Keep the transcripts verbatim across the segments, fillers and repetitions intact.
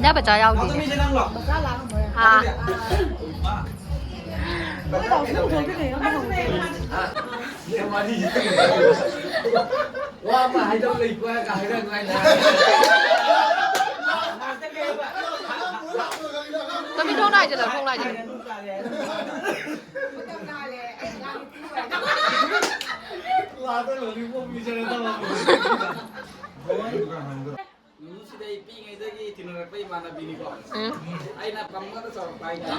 ꯅꯕ ꯆꯥ ꯌꯥꯎꯗꯦ꯫ ꯍꯥ꯫ ꯋꯥ ꯑꯃ ꯍꯥꯏꯗꯧ ꯂꯩꯀꯣ ꯍꯥꯏꯔꯒ ꯍꯥꯏꯔꯛꯑꯅꯨ ꯍꯥꯏꯅ꯫ ꯀꯃꯤ ꯊꯣꯡ ꯂꯥꯏꯖꯜꯂꯣ, ꯊꯣꯡ ꯂꯥꯏꯖꯜꯂꯣ꯫ ꯂꯥꯛꯑꯗ ꯂꯣꯂꯤꯄꯣꯞ ꯄꯤꯖꯔꯦ ꯇꯧꯔꯝꯕ꯫ ꯅꯨꯃꯤꯠꯁꯤꯗ ꯑꯩ ꯄꯤꯛꯏꯉꯩꯗꯒꯤ ꯇꯤꯟꯅꯔꯛꯄ ꯏꯃꯥꯟꯅꯕꯤꯅꯤꯀꯣ꯫ ꯎꯝ꯫ ꯑꯩꯅ ꯄꯝꯃꯒ ꯆꯥꯎꯔꯛꯄ ꯍꯥꯏꯇꯥꯔꯦ꯫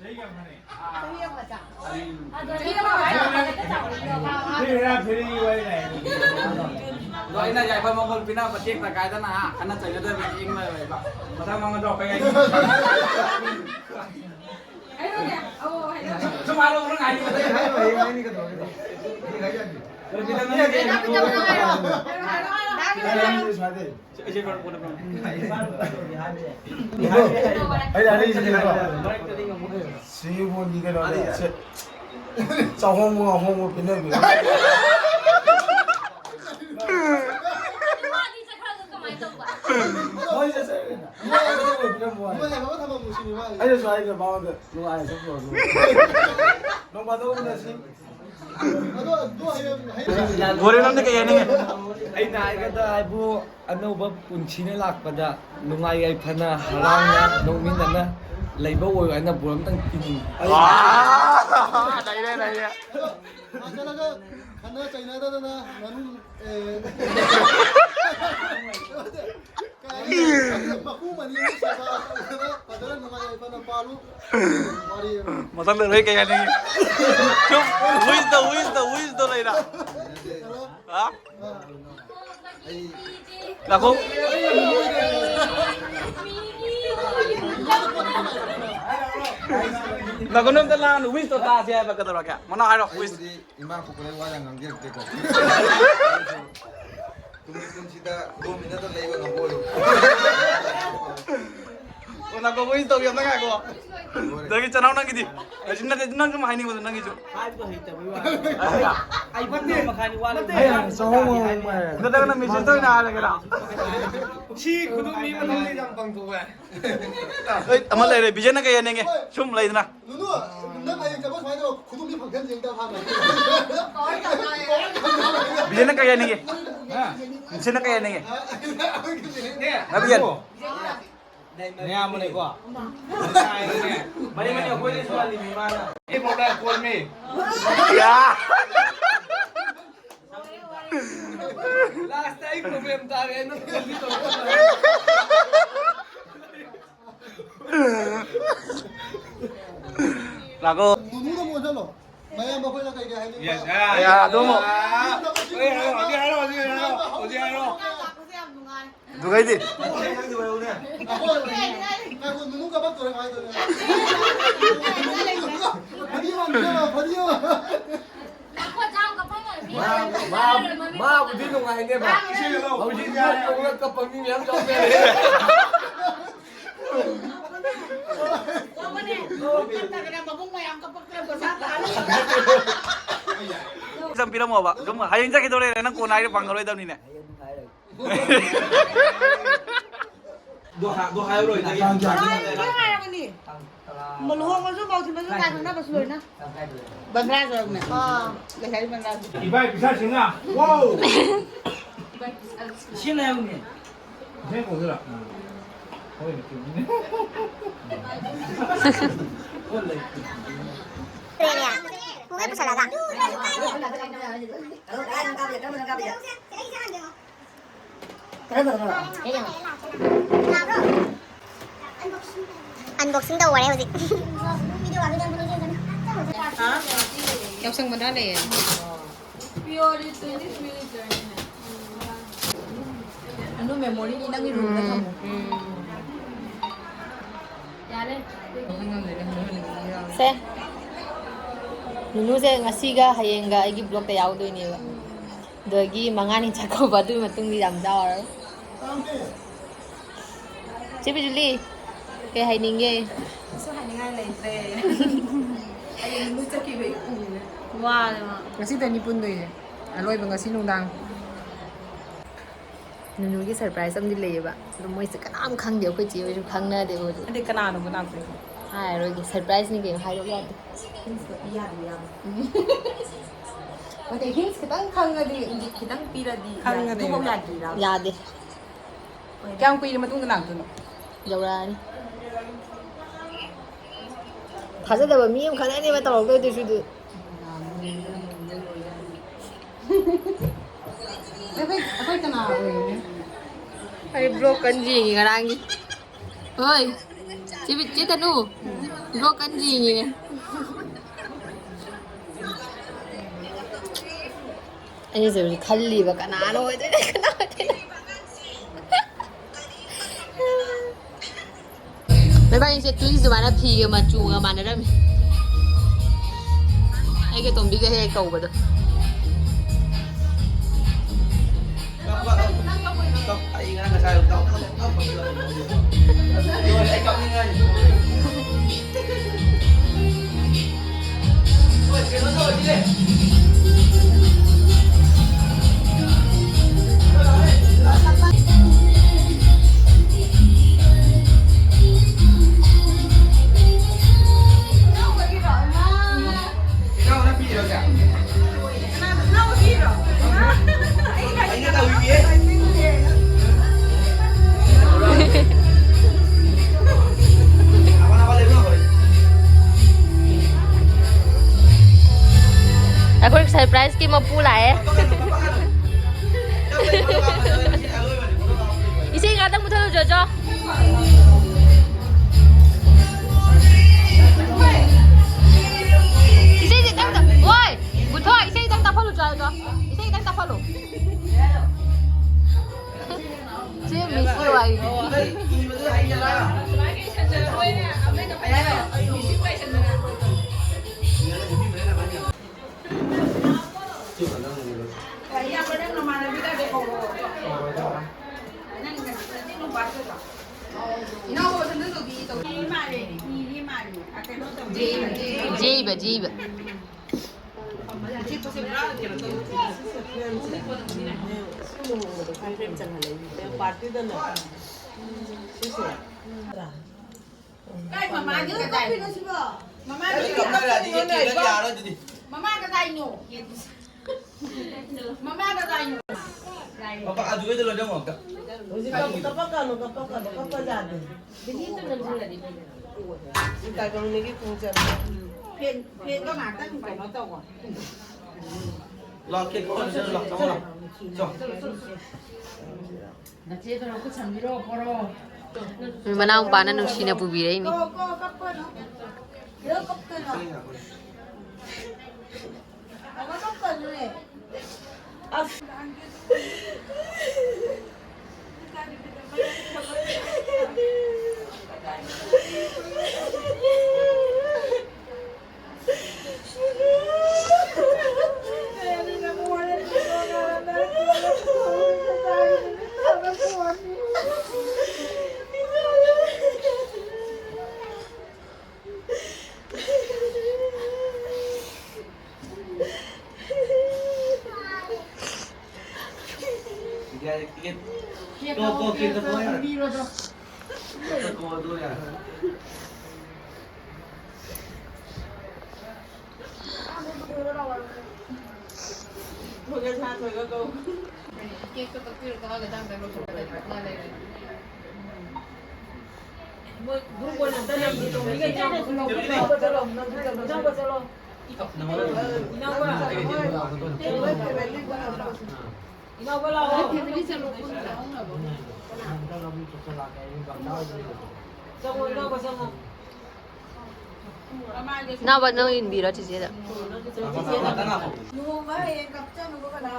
ꯆꯍꯤ ꯑꯃ ꯆꯥ-, ꯆꯍꯤ ꯑꯃ ꯆꯥ-, ꯆꯍꯤ ꯑꯃ ꯆꯥ-, ꯐꯤꯔꯤ ꯐꯤꯔꯤ ꯋꯥꯔꯤ ꯂꯩ꯫ ꯑꯗꯣ ꯑꯩꯅ ꯌꯥꯏꯐ ꯃꯪꯒꯣꯜ ꯄꯤꯅꯕ ꯇꯦꯛꯇ ꯀꯥꯏꯗꯅ, ꯍꯥ, ꯈꯠꯅ ꯆꯩꯅꯗꯕ ꯏꯪꯅ ꯂꯩꯕ꯫ ꯃꯊꯪ ꯃꯉꯥꯗꯣ ꯑꯩꯈꯣꯏ ꯍꯥꯏꯅꯤ꯫ ꯁꯨꯝ ꯍꯥꯏꯔꯛꯑꯣ, ꯅꯪ ꯍꯥꯏꯅꯤꯡꯕꯗꯣ꯫ ꯍꯥꯏꯔꯣ, ꯍꯌꯦꯡ ꯍꯥꯏꯅꯤ ꯀꯩꯗꯧꯔꯒꯦ? ꯍꯌꯦꯡ ꯍꯥꯏꯖꯒꯦ꯫ ꯑꯩ ꯍꯥꯏꯔꯛꯏꯁꯦ ꯀꯩꯅꯣ? ꯁꯤꯒꯤ ꯐꯣꯟꯒꯤ ꯀꯩꯅꯣꯅꯦ꯫ ꯁꯦ, ꯆꯥꯍꯣꯡꯕ ꯉꯥꯍꯣꯡꯕ ꯄꯤꯅꯕꯤꯔꯣ꯫ ꯃꯥꯗꯤ ꯆꯠꯈ꯭ꯔꯒ ꯀꯃꯥꯏꯅ ꯇꯧꯕ? ꯃꯣꯏ ꯆꯠꯆꯈ꯭ꯔꯦꯅ꯫ ꯃꯣꯏ ꯑꯗꯨ ꯑꯣꯏꯕꯤꯔꯝꯃꯣ ꯍꯥꯏ꯫ ꯃꯣꯏ ꯂꯩꯍꯧꯕ ꯊꯝꯐꯝꯕꯨ ꯁꯤꯅꯤ ꯃꯥꯒꯤ꯫ ꯑꯩꯅꯁꯨ ꯍꯥꯏꯗ꯭ꯔꯦ ꯃꯉꯣꯟꯗ, ꯅꯨꯡꯉꯥꯏꯅ ꯆꯠꯈ꯭ꯔꯣ ꯑꯗꯨꯒ꯫ ꯅꯣꯡ ꯐꯥꯗꯣꯛ ꯎꯅꯁꯤ꯫ ꯑꯗꯣ, ꯑꯗꯣ ꯍꯌꯦꯡ, ꯍꯌꯦꯡ ꯒꯣꯔꯦꯟ ꯑꯝꯗ ꯀꯩ ꯍꯥꯏꯅꯤꯡꯉꯤ? ꯑꯩꯅ ꯍꯥꯏꯒꯗ ꯍꯥꯏꯕꯨ, ꯑꯅꯧꯕ ꯄꯨꯟꯁꯤꯅ ꯂꯥꯛꯄꯗ ꯅꯨꯡꯉꯥꯏ ꯌꯥꯏꯐꯅ ꯍꯔꯥꯎꯅ ꯅꯣꯛꯃꯤꯟꯅꯅ ꯂꯩꯕ ꯑꯣꯏꯌꯨ ꯍꯥꯏꯅ ꯕꯣꯔ ꯑꯝꯇꯪ ꯄꯤꯅꯤꯡꯉꯤ꯫ ꯋꯥ! ꯂꯩꯔꯦ, ꯂꯩꯔꯦ꯫ ꯂꯥꯛꯁꯜꯂꯒ ꯈꯠꯅ ꯆꯩꯅꯗꯗꯅ ꯉꯥꯅꯨ, ꯑꯦ, ꯀꯩ ꯍꯥꯏꯅꯤ? ꯃꯄꯨ ꯃꯅꯤ ꯁꯦꯕꯥ ꯇꯧꯗꯅ ꯐꯖꯅ ꯅꯨꯡꯉꯥꯏ ꯌꯥꯏꯐꯅ ꯄꯥꯜꯂꯨ꯫ ꯋꯥꯔꯤ ꯑꯃ꯫ ꯃꯊꯪꯗ ꯂꯣꯏ ꯀꯩ ꯍꯥꯏꯅꯤꯡꯉꯤ? ꯁꯨꯝ wish ꯇꯧ, wish ꯇꯧ, wish ꯇꯧ ꯂꯩꯔ꯫ ꯍꯥ? ꯉꯥꯏꯈꯣ꯫ ꯅꯥꯀꯣꯡ ꯑꯝꯇ ꯂꯥꯡꯅꯨ, wish ꯇꯣ ꯇꯥꯁꯦ ꯍꯥꯏꯕ, ꯀꯩꯗꯧꯔꯒꯦ? ꯃꯅꯥ ꯍꯥꯏꯔꯣ, wish꯫ ꯑꯩꯕꯨꯗꯤ ꯏꯃꯥ ꯄꯣꯛꯄꯗꯩ ꯋꯥ ꯌꯥꯝ ꯉꯥꯡꯖꯔꯛꯇꯦꯀꯣ꯫ ꯇꯨꯡꯒꯤ ꯄꯨꯟꯁꯤꯗ ꯈꯨꯗꯣꯝꯕꯤꯅꯗ ꯂꯩꯕ ꯉꯝꯕ ꯑꯣꯏꯌꯨ꯫ ꯑꯣ, ꯅꯥꯀꯣꯡ wish ꯇꯧꯒꯦ, ꯑꯝꯇ ꯉꯥꯏꯈꯣ꯫ ꯑꯗꯒꯤ ꯆꯅꯥꯎ ꯅꯪꯒꯤꯗꯤ? ꯅꯪ ꯁꯨꯝ ꯍꯥꯏꯅꯤꯡꯕꯗꯣ ꯅꯪꯒꯤꯁꯨ꯫ ꯍꯥꯏꯕ ꯍꯩꯇꯕꯩ ꯋꯥꯅꯤ꯫ ꯑꯩ ꯄꯨꯡ ꯃꯈꯥꯏꯅꯤ ꯋꯥꯠꯂꯤ꯫ ꯅꯠꯇ꯭ꯔꯒꯅ ꯃꯦꯁꯦꯖꯇ ꯑꯣꯏꯅ ꯍꯥꯏꯔꯒꯦꯔꯥ? ꯁꯤ ꯈꯨꯗꯣꯝꯕꯤ ꯃꯊꯪꯗꯤ ꯌꯥꯝ ꯄꯪꯊꯣꯛꯑꯦ꯫ ꯑꯃ ꯂꯩꯔꯦ, ꯕꯤꯖꯦꯟꯅ ꯀꯩ ꯍꯥꯏꯅꯤꯡꯉꯦ? ꯁꯨꯝ ꯂꯩꯗꯅ꯫ ꯅꯨꯅꯨ, ꯅꯪ ꯍꯌꯦꯡ ꯆꯠꯄ ꯁꯨꯃꯥꯏꯅ ꯇꯧꯔꯣ, ꯈꯨꯗꯣꯝꯕꯤ ꯐꯪꯁꯟ ꯌꯦꯡꯗꯕ ꯍꯥꯟꯅ꯫ ꯕꯤꯖꯦꯟꯅ ꯀꯩ ꯍꯥꯏꯅꯤꯡꯉꯦ? ꯕꯤꯖꯦꯟꯅ ꯀꯩ ꯍꯥꯏꯅꯤꯡꯉꯦ? ꯍꯥ, ꯕꯤꯖꯦꯟ꯫ ꯅꯌꯥꯝꯕꯅꯦꯀꯣ꯫ ꯃꯅꯤ, ꯃꯅꯤ, ꯑꯩꯈꯣꯏꯗꯤ ꯁꯨꯍꯜꯂꯤꯅꯤ ꯃꯥꯅ꯫ ꯌꯥ꯫ Last time problem ꯇꯥꯔꯦ, ꯅꯪ ꯈꯣꯟꯗꯤ ꯇꯧꯔꯛꯀꯅꯨ꯫ ꯂꯥꯛꯑꯣ꯫ ꯅꯨꯅꯨꯗ ꯑꯃꯨꯛ ꯑꯣꯟꯁꯤꯜꯂꯣ꯫ ꯃꯌꯥꯝ ꯑꯩꯈꯣꯏꯅ ꯀꯩ ꯀꯩ ꯍꯥꯏꯅꯤꯡꯕ? Yes, ah, ꯌꯥ, ꯑꯗꯨ ꯑꯃꯨꯛ꯫ ꯍꯧꯖꯤꯛ ꯍꯥꯏꯔꯣ, ꯍꯧꯖꯤꯛ ꯍꯥꯏꯔꯣ, ꯍꯧꯖꯤꯛ ꯍꯥꯏꯔꯣ, ꯍꯧꯖꯤꯛ ꯍꯥꯏꯔꯣ꯫ ꯑꯗꯨꯒꯩꯗꯤ꯫ ꯉꯥꯏꯈꯣ, ꯅꯨꯅꯨ ꯀꯥꯄꯛꯇꯣꯔꯦ ꯀꯃꯥꯏꯅ ꯇꯧꯅꯤ? ꯐꯗꯤ ꯑꯃ, ꯐꯗꯤ ꯑꯃ, ꯐꯗꯤ ꯑꯃ꯫ ꯃꯥ, ꯃꯥ, ꯃꯥꯕꯨꯗꯤ ꯅꯨꯡꯉꯥꯏꯅꯦꯕ꯫ ꯍꯧꯖꯤꯛ ꯅꯣꯛꯄꯗ ꯀꯞꯄ ꯃꯤ ꯃꯌꯥꯝ ꯌꯥꯎꯅꯔꯦ꯫ ꯃꯕꯨꯡ ꯃꯌꯥꯝ ꯀꯞꯄꯛꯇꯅ ꯗꯣꯁꯥ ꯇꯥꯔꯦ꯫ ꯁꯨꯝ ꯄꯤꯔꯝꯃꯣꯕ꯫ ꯁꯨꯝ ꯍꯌꯦꯡ ꯆꯠꯈꯤꯗꯧ ꯂꯩꯔꯦ, ꯅꯪ ꯀꯣꯟꯅ ꯍꯥꯏꯔ ꯐꯪꯉꯔꯣꯏꯗꯕꯅꯤꯅꯦ꯫ ꯑꯗꯨ ꯍꯥ-, ꯑꯗꯨ ꯍꯥꯏꯔꯔꯣꯏ, ꯅꯪ ꯂꯣꯏ ꯉꯥꯏꯔꯕꯅꯤ꯫ ꯂꯨꯍꯣꯡꯕꯁꯨ, ꯃꯧꯁꯤꯟꯕꯁꯨ, ꯀꯥꯏ ꯈꯪꯅꯕꯁꯨ ꯂꯣꯏꯅ꯫ ꯕꯪꯒ꯭ꯂꯥꯁꯨ ꯌꯥꯎꯕꯅꯦ꯫ ꯑꯥ, ꯂꯩꯁꯥꯕꯤ ꯕꯪꯒ꯭ꯂꯥꯁꯨ꯫ ꯏꯕꯥꯏ ꯄꯩꯁꯥ ꯁꯤꯡꯅ꯫ ꯋꯥꯎ! ꯁꯤꯅ ꯌꯥꯎꯅꯦ꯫ ꯏꯁꯩ ꯀꯧꯗꯣꯏꯔꯥ? ꯍꯣꯏ, ꯆꯨꯝꯃꯤꯅꯦ꯫ ꯄꯨꯡ ꯄꯨꯁꯜꯂꯒ꯫ Unboxing ꯇꯧꯈꯔꯦ ꯍꯧꯖꯤꯛ꯫ ꯌꯥꯎꯁꯪ ꯃꯅꯥ ꯂꯩꯌꯦ꯫ ꯑꯗꯨ memory ꯅꯪꯒꯤ room ꯗ ꯊꯝꯃꯣ꯫ ꯎꯝ꯫ ꯌꯥꯔꯦ꯫ ꯁꯦ꯫ ꯅꯨꯅꯨꯁꯦ ꯉꯁꯤꯒ ꯍꯌꯦꯡꯒ ꯑꯩꯒꯤ vlog ꯇ ꯌꯥꯎꯗꯣꯏꯅꯦꯕ꯫ ꯑꯗꯒꯤ ꯃꯉꯥꯅꯤ ꯆꯥꯛꯀꯧꯕ, ꯑꯗꯨꯒꯤ ꯃꯇꯨꯡꯗꯤ ꯌꯥꯝ ꯌꯥꯎꯔꯔꯣꯏ꯫ ꯆꯦ ꯕꯤꯖꯨꯂꯤ, ꯀꯩ ꯍꯥꯏꯅꯤꯡꯒꯦ? ꯀꯩꯁꯨ ꯍꯥꯏꯅꯤꯡꯉꯥꯏ ꯂꯩꯇ꯭ꯔꯦ꯫ ꯍꯌꯦꯡ ꯅꯨꯃꯤꯠ ꯆꯠꯈꯤꯕꯩ ꯎꯅꯦ꯫ ꯋꯥꯔꯦ ꯃꯥ꯫ ꯉꯁꯤꯗꯅꯤ ꯄꯨꯟꯗꯣꯏꯁꯦ꯫ ꯑꯂꯣꯏꯕ ꯉꯁꯤ ꯅꯨꯡꯗꯥꯡ꯫ ꯅꯨꯅꯨꯒꯤ surprise ꯑꯃꯗꯤ ꯂꯩꯌꯦꯕ꯫ ꯑꯗꯣ ꯃꯣꯏꯁꯦ ꯀꯅꯥꯝ ꯈꯪꯗꯦ꯫ ꯑꯩꯈꯣꯏ ꯆꯦ ꯍꯣꯏꯁꯨ ꯈꯪꯅꯗꯦ ꯃꯣꯏꯁꯨ꯫ ꯑꯗꯩ ꯀꯅꯥꯅꯣꯕ ꯂꯥꯛꯇꯣꯏꯁꯦ? ꯍꯥꯏꯔꯣꯏꯒꯦ꯫ Surprise ꯅꯤ ꯀꯩꯅꯣ꯫ ꯍꯥꯏꯗꯣꯛ ꯌꯥꯗꯦ꯫ Hints ꯇꯣ ꯄꯤ ꯌꯥꯗꯦ, ꯌꯥꯗꯦ꯫ ꯅꯠꯇꯦ, hints ꯈꯤꯇꯪ ꯈꯪꯉꯗꯤ꯫ Hint ꯈꯤꯇꯪ ꯄꯤꯔꯗꯤ ꯌꯥꯏ꯫ ꯈꯪꯉꯗꯤ ꯑꯗꯨꯐꯥꯎ ꯌꯥꯏ꯫ ꯌꯥꯗ꯭ꯔꯤꯔꯕ? ꯌꯥꯗꯦ꯫ ꯀꯌꯥꯝ ꯀꯨꯏꯔ ꯃꯇꯨꯡꯗ ꯂꯥꯛꯇꯣꯏꯅꯣ? ꯌꯧꯔꯛꯑꯅꯤ꯫ ꯊꯥꯖꯗꯕ ꯃꯤ ꯑꯃ ꯈꯛꯇꯅꯦꯕ ꯇꯧꯔꯛꯇꯣꯏꯗꯨꯁꯨ ꯑꯗꯨ꯫ ꯑꯩꯈꯣꯏ, ꯑꯩꯈꯣꯏ ꯀꯅꯥ ꯑꯣꯏꯔꯤꯅꯣ? ꯑꯩ vlog ꯀꯟꯅ ꯌꯦꯡꯉꯤ ꯉꯔꯥꯡꯒꯤ꯫ ꯍꯣꯏ꯫ ꯆꯦ ꯕꯤ-, ꯆꯦ ꯇꯅꯨ꯫ Vlog ꯀꯟꯅ ꯌꯦꯡꯉꯤꯅꯦ꯫ ꯑꯩꯅꯁꯨ ꯍꯧꯖꯤꯛ ꯈꯜꯂꯤꯕ ꯀꯅꯥꯅꯣ ꯑꯣꯏꯗꯣꯏꯅꯣ, ꯀꯅꯥ ꯑꯣꯏꯗꯣꯏꯅꯣ? ꯅꯕꯥꯅꯤꯁꯦ twins ꯑꯗꯨꯃꯥꯏꯅ ꯐꯤꯒ ꯃꯆꯨꯒ ꯃꯥꯟꯅꯔꯝꯃꯤ꯫ ꯑꯩꯒ ꯇꯣꯝꯕꯤꯒ ꯍꯦꯛ ꯍꯦꯛ ꯇꯧꯕꯗꯣ꯫ ꯑꯩ ꯉꯔꯥꯡ ꯉꯁꯥꯏ ꯀꯞ-, ꯀꯞ-, ꯀꯞ-, ꯀꯞ-, ꯑꯩ ꯀꯞꯅꯤꯡꯉꯛꯑꯅꯤ꯫ ꯑꯩꯈꯣꯏ surprise ꯀꯤ ꯃꯄꯨ ꯂꯥꯛꯑꯦ꯫ ꯏꯁꯩ ꯉꯥꯛꯇꯪ ꯃꯨꯊꯠꯂꯨ, ꯖꯣꯖꯣ꯫ ꯏꯁꯩꯁꯦ ꯈꯤꯇꯪ ꯇꯞ-, ꯑꯣꯏ! ꯕꯨꯊꯣ, ꯏꯁꯩ ꯈꯤꯇꯪ ꯇꯞꯍꯜꯂꯨ, ꯖꯣꯖꯣ꯫ ꯏꯁꯩ ꯈꯤꯇꯪ ꯇꯞꯍꯜꯂꯨ꯫ ꯆꯦ ꯃꯤꯁꯀꯤ ꯋꯥꯔꯤꯗꯤ꯫ ꯖꯤꯕ, ꯖꯤꯕ꯫ ꯀꯥꯏ ꯃꯃꯥꯒꯤ ꯀꯗꯥꯏꯅꯣ? ꯃꯃꯥꯒꯤ ꯀꯗꯥꯏꯅꯣ? ꯃꯃꯥ ꯀꯗꯥꯏꯅꯣ? ꯃꯃꯥ ꯀꯗꯥꯏꯅꯣ? ꯄꯥꯄꯥ, ꯑꯗꯨ ꯑꯣꯏꯗ ꯂꯣꯏꯅꯃꯛꯇ꯫ ꯍꯧꯖꯤꯛ ꯀꯞ-, ꯀꯞꯄꯛꯀꯅꯨ, ꯀꯞꯄꯛꯀꯅꯨ, ꯀꯞꯄ ꯌꯥꯗꯦ꯫ ꯁꯤ ꯇꯥꯏꯕꯪꯗꯒꯤ ꯈꯣꯡ ꯆꯠꯂꯦ꯫ ꯐꯦꯟ, ꯐꯦꯟꯗꯣ ꯉꯥꯛꯇꯪ ꯀꯩꯅꯣ ꯇꯧꯋꯣ꯫ ꯂꯥꯛꯀꯦ, ꯀꯣꯟꯅ ꯆꯠꯂꯣ, ꯂꯥꯛꯑꯣ, ꯂꯥꯛꯑꯣ꯫ ꯆꯣ꯫ ꯅꯆꯦꯗꯨꯅ ꯈꯨꯠ ꯁꯝꯕꯤꯔꯣ, ꯄꯣꯔꯣ꯫ ꯃꯅꯥꯎꯄꯥꯅ ꯅꯨꯡꯁꯤꯅ ꯄꯨꯕꯤꯔꯛꯏꯅꯤ꯫ ꯀꯣ, ꯀꯣ, ꯀꯞꯄꯅꯨ꯫ ꯀꯩꯗꯧ ꯀꯞꯇꯣꯏꯅꯣ? ꯃꯃꯥ ꯀꯞꯀꯅꯨꯅꯦ꯫ ꯑꯁ꯫ ꯏꯅꯥꯎꯕ, ꯅꯪ ꯏꯟꯕꯤꯔꯣ ꯆꯤꯆꯦꯗ꯫ ꯂꯨꯍꯣꯡꯕ ꯍꯌꯦꯡ ꯀꯞꯆꯅꯨꯀꯣ ꯀꯅꯥ꯫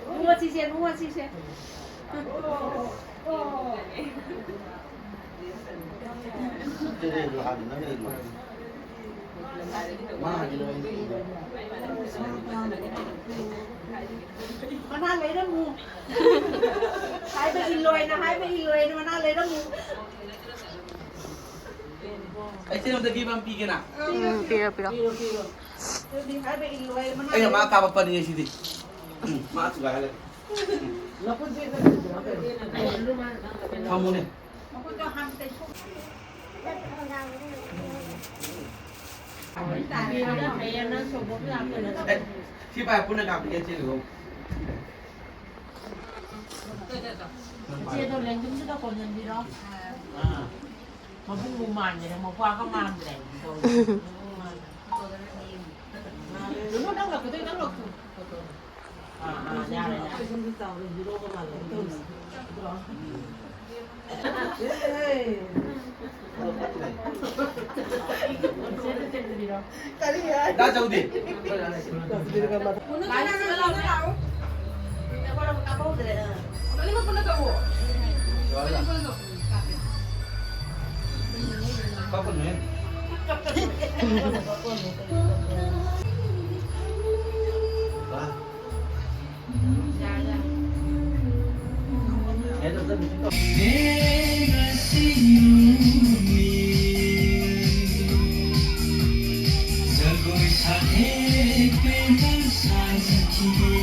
ꯅꯨꯡꯉꯣ ꯆꯤꯆꯦ, ꯅꯨꯡꯉꯣ ꯆꯤꯆꯦ꯫ ꯃꯅꯥ ꯂꯩꯔꯝꯃꯨ꯫ ꯍꯥꯏꯕ ꯏꯜꯂꯣꯏꯅ, ꯍꯥꯏꯕ ꯏꯜꯂꯣꯏꯅ ꯃꯅꯥ ꯂꯩꯔꯝꯃꯨ꯫ ꯑꯩ ꯆꯦ ꯑꯝꯇ ꯀꯦꯕ ꯑꯃ ꯄꯤꯒꯦꯅ꯫ ꯎꯝ, ꯄꯤꯔꯣ, ꯄꯤꯔꯣ꯫ ꯑꯗꯨꯗꯤ ꯍꯥꯏꯕ ꯏꯜꯂꯣꯏ ꯃꯅꯥ ꯑꯩꯅ ꯃꯥ ꯂꯩꯔꯝꯃꯨ꯫ ꯀꯥꯕꯛꯄꯅꯤ ꯁꯤꯗꯤ꯫ ꯎꯝ, ꯃꯥ ꯊꯨꯒꯥꯏꯍꯜꯂꯦ꯫ ꯎꯝ꯫ ꯊꯝꯃꯨꯅꯦ꯫ ꯃꯈꯨꯠꯇꯣ ꯍꯥꯟꯅ ꯇꯩꯊꯣꯛ꯫ ꯑꯦ, ꯁꯤ ꯄꯥꯏ, ꯄꯨꯟꯅ ꯀꯥꯞꯄꯤꯒꯦ, ꯆꯦꯜꯂꯨꯔꯣ꯫ ꯏꯆꯦꯗꯣ ꯂꯦꯡꯖꯨꯝꯗꯨꯗ ꯀꯣꯟꯁꯤꯟꯕꯤꯔꯣ꯫ ꯃꯕꯨꯡꯕꯨ ꯃꯥꯟꯗ꯭ꯔꯦ, ꯃꯧꯄ꯭ꯋꯥꯒ ꯃꯥꯟꯗ꯭ꯔꯦ꯫ ꯅꯨꯅꯨ, ꯅꯪ ꯂꯧꯈꯤꯗꯣꯏ, ꯅꯪ ꯂꯧꯈꯤꯗꯣꯏ꯫ ꯑꯥ, ꯑꯥ, ꯌꯥꯔꯦ, ꯌꯥꯔꯦ꯫ ꯗꯥ ꯆꯧꯗꯤ꯫ ꯀꯥꯞꯀꯅꯨꯍꯦ꯫ ꯖꯒꯣꯏ ꯁꯥꯊꯦꯛ ꯄꯦꯟꯅ ꯁꯥꯖꯈꯤꯒꯦ꯫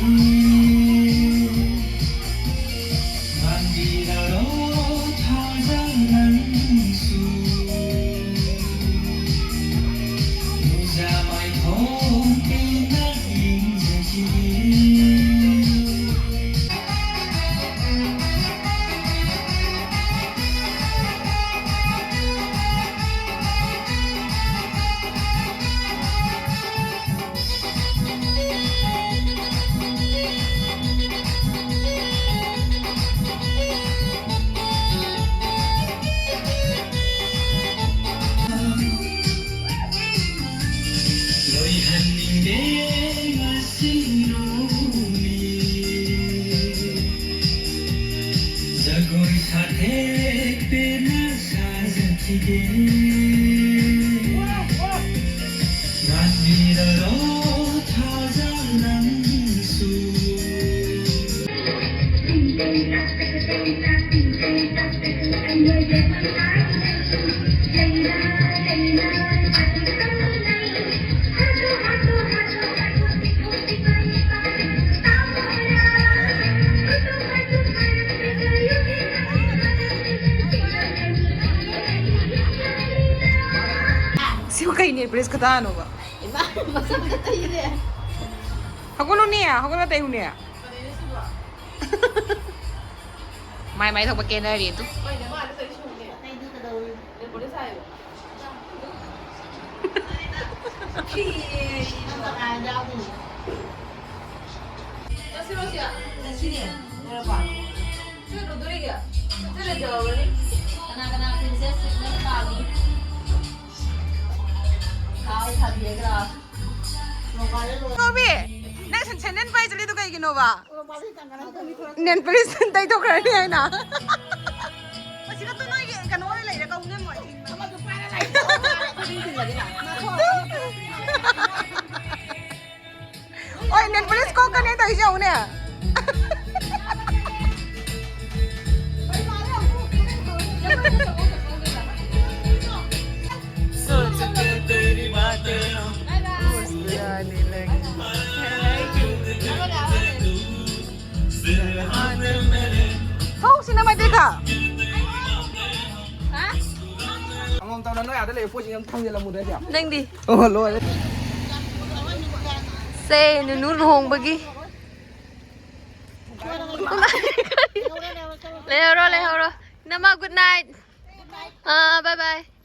ꯃꯥꯟꯕꯤꯔꯔꯣ ꯊꯥꯖ ꯅꯪꯁꯨ, ꯃꯨꯖꯥ ꯃꯥꯏꯊꯣꯡ ꯄꯦꯟꯅ ꯌꯦꯡꯖꯈꯤꯒꯦ꯫ ꯂꯣꯏꯍꯟꯅꯤꯡꯗꯦ ꯉꯁꯤ ꯅꯣꯡꯃꯤ꯫ ꯖꯒꯣꯏ ꯁꯥꯊꯦꯛ ꯄꯦꯟꯅ ꯁꯥꯖꯈꯤꯒꯦ꯫ ꯉꯥꯟꯕꯤꯔꯔꯣ ꯊꯥꯖ ꯅꯪꯁꯨ꯫ ꯄ꯭ꯔꯦꯁ ꯈꯛꯇ ꯍꯥꯟꯅꯣꯕ꯫ ꯏꯃꯥ, ꯃꯁꯝꯒ ꯇꯩꯔꯦ꯫ ꯍꯧꯒꯠꯂꯨꯅꯦ, ꯍꯧꯒꯠꯂ ꯇꯩꯌꯨꯅꯦ꯫ ꯃꯥꯏ ꯃꯥꯏ ꯊꯣꯛꯄ ꯀꯦꯅꯔꯤ ꯑꯗꯨ꯫ ꯀꯩꯅꯣ ꯃꯥꯅ ꯇꯧꯔꯤꯁꯤꯕꯣ? ꯑꯇꯩꯗꯤ ꯀꯩꯗꯧꯔꯤ? ꯅꯦꯜ ꯄꯣꯂꯤꯁ ꯍꯥꯏꯌꯣ꯫ ꯐꯤ꯫ ꯆꯠꯁꯤꯔꯣ ꯁꯤ? ꯆꯠꯁꯤꯅꯦ꯫ ꯂꯣꯏꯔꯕꯣ? ꯁꯤ ꯂꯨꯗꯣꯔꯤꯒꯦ? ꯁꯤ ꯂꯩꯖꯍꯧꯔꯅꯤ꯫ ꯀꯅꯥ ꯀꯅꯥ princess treatment ꯄꯥꯝꯃꯤ? ꯀꯥꯎ ꯊꯥꯕꯤꯔꯒ꯫ ꯀꯧꯕꯤ, ꯅꯪ ꯁꯦꯟꯗꯟ ꯄꯥꯏ ꯆꯠꯂꯤꯗꯣ ꯀꯩꯒꯤꯅꯣꯕ? ꯅꯦꯜ ꯄꯣꯂꯤꯁ ꯇꯩꯊꯣꯛꯈ꯭ꯔꯅꯤ ꯍꯥꯏꯅ꯫ ꯃꯁꯤꯗ ꯅꯣꯏꯒꯤ ꯀꯩꯅꯣ ꯑꯣꯏꯅ ꯂꯩꯔꯦ, ꯀꯧꯅꯦ ꯃꯣꯏ꯫ ꯍꯣꯏ, ꯅꯦꯜ ꯄꯣꯂꯤꯁ ꯀꯣꯛꯀꯅꯦ ꯇꯧꯔꯤꯁꯦ ꯌꯦꯡꯉꯨꯅꯦ꯫ ꯊꯣꯛꯁꯤꯅ ꯃꯇꯦꯛ ꯈꯔ꯫ ꯑꯃꯃꯝ ꯇꯧꯅ ꯅꯣꯏ ꯑꯥꯗ ꯂꯩꯕ ꯄꯣꯠꯁꯤꯡ ꯑꯝ ꯊꯥꯡꯖꯜꯂꯝꯃꯨꯗ ꯁꯦ꯫ ꯅꯪꯗꯤ? ꯑꯣ, ꯂꯣꯏꯔꯦ꯫ ꯁꯦ, ꯅꯨꯅꯨ ꯂꯨꯍꯣꯡꯕꯒꯤ꯫ ꯂꯩꯍꯧꯔꯣ, ꯂꯩꯍꯧꯔꯣ꯫ ꯏꯅꯝꯃ, good night꯫ ꯑꯥ, bye bye꯫